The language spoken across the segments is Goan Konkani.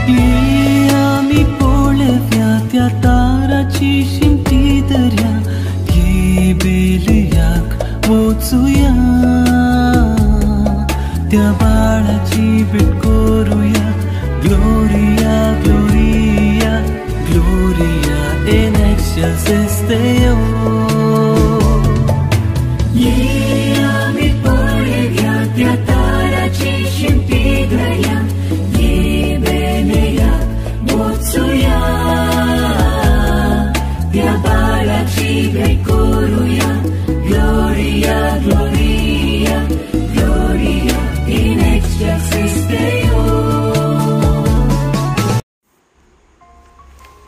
ये आमी पळोवया त्या ताराची शिमटी दर्या, ये बेलयाक वचुया, त्या बाळाची भेट करुया. Gloria, Gloria, Gloria in excelsis Deo. ये आमी पळोवया त्या ताराची शिमटी दर्या, ये बेलयाक वचुया, त्या बाळाची भेट करुया. Gloria, Gloria, Gloria in excelsis Deo.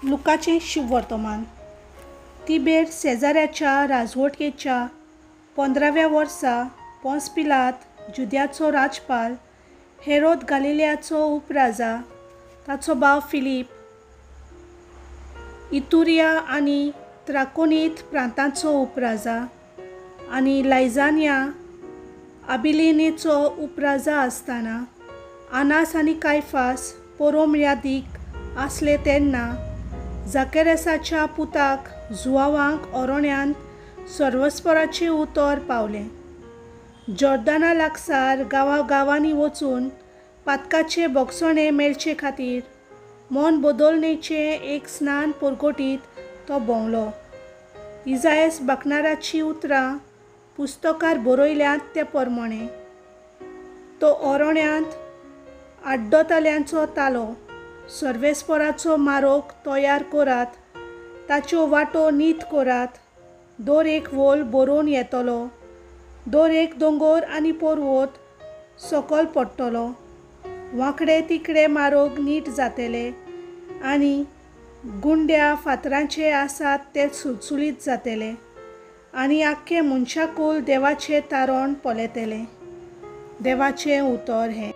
लुकाचें शुभवर्तमान. तिबेर सेजाऱ्याच्या राजवटकेच्या 15व्या वर्सा पोन्स पिलात जुद्याचो राजपाल, हेरोद गालिलियाचो उपराजा, ताचो भाव फिलीप इतुरिया आनी त्राकोनीत प्रांताचो उपराजा आनी लायजानिया आबिलिनेचो उपराजा आसतना आनास आनी कायफास पोरोमयादीक आसले तेन्ना जाकेरसाच्या पुताक जुवावांक ओरोण्यांत सर्वस्पराचें उतर पावलें. जॉर्दाना लागसार गांवागांवांनी वचून पातकाचे भोगसणे मेळचे खातीर मन बदलणेचें एक स्नान परगटीत तो भोंवलो. इजायस बाकनाराचीं उतरां पुस्तकार बरयल्यांत ते प्रमाणें तो ओरोण्यांत आड्डतल्यांचो तालो, सर्वेस्पराचो मारोग तयार करात, ताच्यो वाटो नीत करात, दर एक वोल बरोवन येतलो, दर एक दोंगोर आनी पर्वत सकल पडटलो, वांकडे तिकडे मारोग नीट जातले आनी गुंड्या फातरांचे आसात ते सुळसुळीत जातले आनी आख्खे मनशाकूल देवाचें तारण पळयतले. देवाचें उतर हें.